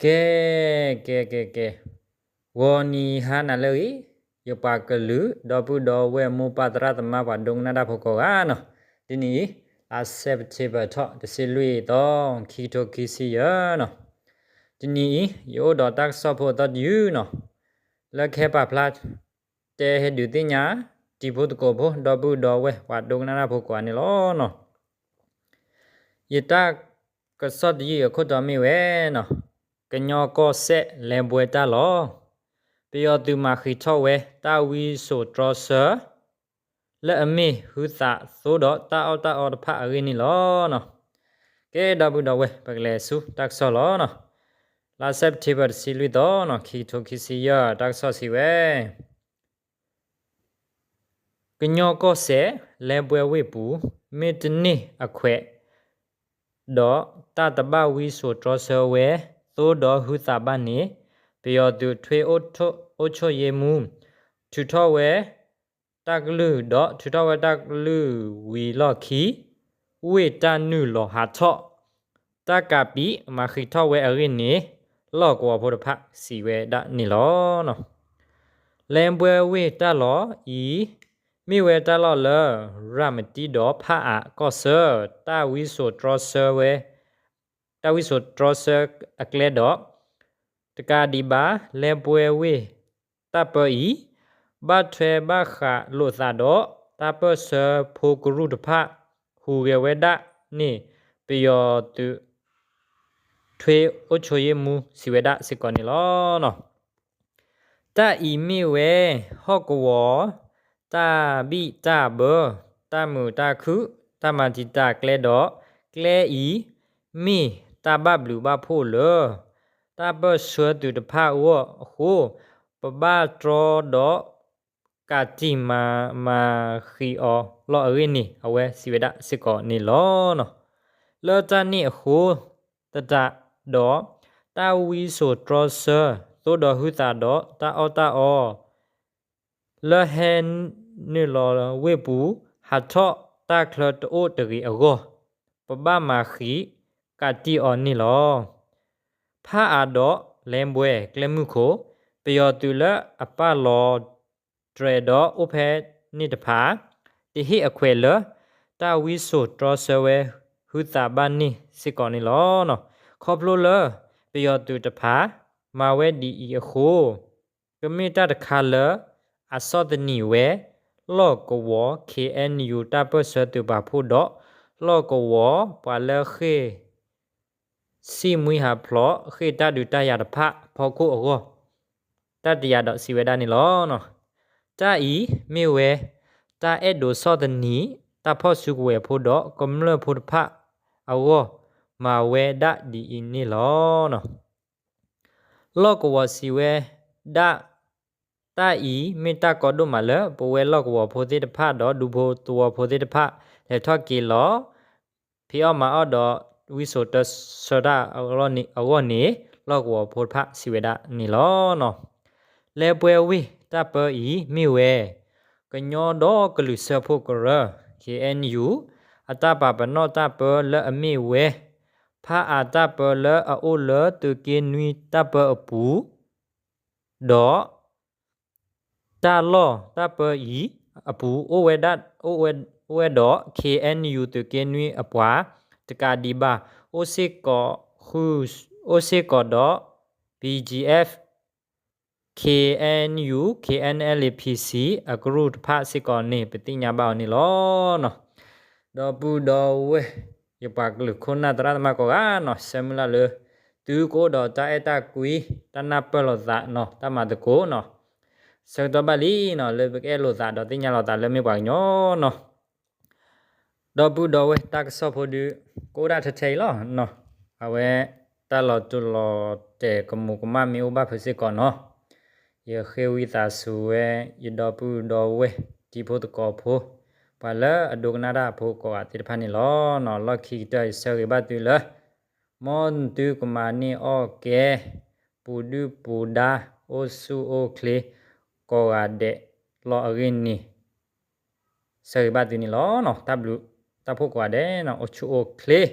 ကဲ, ကဲ ကဲ ကဲ, ဂီၤနံၤဟါနၤလၢအဂ့ၤ, ယပှၤကလုာ် ဒီပုၢ်ဒီဝဲၢ် မိၢ်ပၢ်သရၣ်သမါ ပှၤဒိကနၣ်တၢ်ဖိကိးဂၤနီၤ, တနံၤအံၤ လါစဲးပထ့ဘၢၣ်ထီၣ် တဆံလွံၢ်သီ ခံကထိခံဆံယဲၢ်နီၤ, တနံၤအံၤ ယအိၣ်ဒီးတၢ်ကစီၣ်ဖိအသီတယုၢ်နီၤ, လၢကဟဲပာ်ဖျါ တဲဟ့ၣ်ဒုးသ့ၣ်ညါ တံၤဖိသကိးဖိ ဒီပုၢ်ဒီဝဲၢ် ပှၤဒိကနၣ်တၢ်ဖိကိးဂၤန့ၣ်လီၤနီၤ. ယတၢ်ကစီၣ်တယုၢ်အခိၣ်တီမ့ၢ်ဝဲနီၤ, ကညီကီၢ်စဲၣ်လဲၤဘှဲတၢ်လီၢ်, ပယီၤသုးမၤဃံးထီၣ်ဝဲ တၢ်ဝံစိာ်တြီဆၢ လၢအမ့ၢ်ဟုသးသိဒီးတၢ်အီၣ်တၢ်အီတဖၣ်အဂ့ၢ်န့ၣ်လီၤနီၤ. ကဲ ဒီပုၢ်ဒီဝဲၢ် ပကလဲၤဆူတၢ်ကစီၣ်လီၤနီၤ. လါစဲးပထ့ဘၢၣ် တဆံလွံၢ်သီနီၤ, ခံကထိခံဆံယဲၢ် တၢ်ကစီၣ်စံးဝဲ ကညီကီၢ်စဲၣ် လဲၤဘှဲဝ့ၢ်ပူၤ မ့ၢ်တန့ၢ်အခွဲး ဒီးတၢ်တဘၣ်ဝံစိာ်တြီဆၢဝဲ သိဒီးဟုသးဘၣ်န့ၣ် ပယီၤသုးထွေအုပ်ချုပ်ရေးမှူး ထုးထီၣ်ဝဲတၢ်ကလုၢ်ဒီး ထုးထီၣ်ဝဲတၢ်ကလုၢ်ဝံၤလီၢ်ခံ ဝ့ၢ်တၢ်နုာ်လီၤဟးထီၣ် တၢ်ကးပံးမၤဃံးထီၣ်ဝဲအဂ့ၢ်န့ၣ် လီၢ်ကဝီၤဖိတဖၣ်စံးဝဲဒၣ်န့ၣ်လီၤ. လဲၤဘှဲဝ့ၢ်တၢ်လီၢ်အံၤ မ့ၢ်ဝဲတၢ်လီၢ်လၢ ရၤမတံဒီးဖၣ်အးကီၢ်ဆၢ တၢ်ဝံစိာ်တြီဆၢဝဲ တၢ်ဝံစိာ်တြီဆၢအကျဲဒီး တကးဒံးဘၣ် လဲၤဘှဲဝ့ၢ်တၢ်ပၢအံၤ ဘၣ်ထွဲဘၣ်ဃးလိာ်သးဒီး တၢ်ပၢၢ်ဆၢဖိကရူၢ်တဖၣ် ဟူးဂဲၤဝဲဒၣ်န့ၣ် ပယီၤသုး ထွေအုပ်ချုပ်ရေးမှူး စံးဝဲဒၣ်စ့ၢ်ကီးန့ၣ်လီၤ. တၢ်အံၤမ့ၢ်ဝဲ ဟီၣ်ကဝီၤ တၢ်ဘံၣ်တၢ်ဘၢ တၢ်မုာ်တၢ်ခုၣ် တၢ်မၤတံာ်တာ်ကျဲဒီး ကျဲအံၤ မ့ၢ်တၢ်ဘၣ်ဘျုးဘၣ်ဖှိၣ်လၢ တၢ်ပၢၢ်ဆၢသုးတဖၣ်အဂီၢ်အဃိ ပဘၣ်တြီဒီး ကးတံာ်မၤ မၤဃံးအီၤလီၤအဂ့ၢ်န့ၣ် အဝဲစံးဝဲဒၣ်စ့ၢ်ကီးန့ၣ်လီၤ. လၢတၢ်န့ၣ်အဃိသတးဒီး တၢ်ဝံစိာ်တြီဆၢ သိဒီးဟုသးဒီးတၢ်အီၣ်တၢ်အီ လၢဟဲနုာ်လီၤဝ့ၢ်ပူၤ ဟးထီၣ်တၢ်ချၢတအိၣ်တဂ့ၤအဂီၢ် ပဘၣ်မၤဃံးကးတံာ်အီၤန့ၣ်လီၤ. ဖၣ်အးဒီးလဲၤဘှဲကျဲမုၢ်ခိၣ် ပယီၤသုးလၢအပာ်လီၤတြဲၤဒီးအိၣ်ဖဲန့ၣ်တဖၣ် တဟ့ၣ်အခွဲးလၢ တၢ်ဝံစိာ်တြီဆၢဝဲဟုသးဘၣ်န့ၣ်စ့ၢ်ကီးန့ၣ်လီၤ. ခီဖျိလၢပယီၤသုးတဖၣ် မၤဝဲဒ်အံၤအဃိ ကမ့ၢ်တၢ်တခါလၢ အဆီၣ်သနံးဝဲ လီၢ်ကဝီၤ ခ့ၣ်အဲၣ်ယူၣ် တၢ်ပၢၢ်ဆၢသုးပာ်ဖှိၣ်ဒီး လီၢ်ကဝီၤပှၤလၢဃ့ၢ် စံၣ်မှံဟးဖျိး ဃ့ၢ်တၢ်ဒုးတၢ်ယၤတဖၣ်အဖီခိၣ်အဂီၢ် တၢ်တယာ်ဒီးစံးဝဲဒၣ်န့ၣ်လီၤ. တၢ်အံၤမ့ၢ်ဝဲ တၢ်အဲၣ်ဒိးဆီၣ်သနံး တၢ်ဖီၣ်စုကဝဲၤဖိဒီး ကမျၢၢ်ဖိတဖၣ်အဂီၢ် မၤဝဲဒၣ်ဒ်အံၤန့ၣ်လီၤ. လီၢ်ကဝီၤစံးဝဲဒၣ် တၢ်အံၤမ့ၢ်တၢ်ကီဒိၣ်မးလၢ ပဝဲလီၢ်ကဝီၤဖိသ့ၣ်တဖၣ်ဒီး ဒူဖိသဝီဖိသ့ၣ်တဖၣ် လဲၤထီၣ်က့ၤလီၤ ဖံးအီၣ်မၤအီၣ်ဒီး ဝံစိာ်တြီဆၢတၢ်အဂီၢ်န့ၣ် လီၢ်ကဝီၤဖိတဖၣ်စံးဝဲဒၣ်န့ၣ်လီၤ. လဲၤဘှဲဝ့ၢ်တၢ်ပၢအံၤမ့ၢ်ဝဲ ကညီဒီကလုာ်စၢဖှိၣ်ကရၢ ခ့ၣ်အဲၣ်ယူၣ် အတၢ်ပာ်ပနီၣ်တၢ်ပၢလၢအမ့ၢ်ဝဲ ဖၣ်အးတၢ်ပၢလၢအအိၣ်လၢသုးက့နွံတၢ်ပၢအပူၤ ဒီး တၢ်လီၢ်တၢ်ပၢအံၤအပူၤ အိၣ်ဝဲဒၣ် အိၣ်ဝဲဒီး ခ့ၣ်အဲၣ်ယူၣ် သုးက့နွံအပှၤ တကးဒံးဘၣ် အိၣ်စ့ၢ်ကီးဃု အိၣ်စ့ၢ်ကီးဒီး BGF, KNU, KNLA PC အကရူၢ်တဖၣ်စ့ၢ်ကီးန့ၣ် ပသ့ၣ်ညါဘၣ်အီၤန့ၣ်လီၤ. ဒီပုၢ်ဒီဝဲၢ် ယပှၤကလုာ်ခိၣ်နၢ်သရၣ်သမါကိးဂၤနီၤ ဆၢမုၢ်လၢ်လၢ သုကအိၣ်ဒီးတၢ်အဲၣ်တၢ်ကွံ တၢ်နၢ်ပၢၢ်လိာ်သးနီၤ တၢ်မၤသကိးနီၤ ဆၢကတီၢ်ဘၣ်လံနီၤ လၢပကအဲၣ်လိာ်သးဒီးသ့ၣ်ညါလိာ်သးလၢမ့ၢ်ပှၤကညီနီၤ ဒီပုၢ်ဒီဝဲၢ် တၢ်ကစီၣ်ဖိဒုး ကအိၣ်ဒၣ်ထဲထဲအံၤလီၤနီၤ. အဝဲ တၢ်လီၤတူာ်လီၤတဲာ်ကမူးကမၣ်မ့ၢ်အိၣ်ဘၣ်ဖုးစ့ၢ်ကီးနီၤ ယဃ့ဝံသးစူၤဝဲ ယဒီပုၢ်ဒီဝဲၢ် တံၤဖိသကိးဖိ ပှၤလၢအဒိကနၣ်တၢ်ဖိကိးဂၤသ့ၣ်တဖၣ်န့ၣ်လီၤနီၤ. လီၢ်ခံကတၢၢ်အံၤ ဆၢဂ့ၤဘၣ်သုလၢ မ်သုကမၤန့ၢ်အီၣ်ကဲ ပူၤဒုၣ်ပူၤဒါ အိၣ်ဆူၣ်အိၣ်ချ့ ကိးဂၤဒဲးလီၤအဂ့ၢ်န့ၣ် ဆၢဂ့ၤဘၣ်သုန့ၣ်လီၤ. တၢ်ဘျုးတၢ်ဖှိၣ်ကိးဂၤဒဲး အိၣ်ဆူၣ်အိၣ်ချ့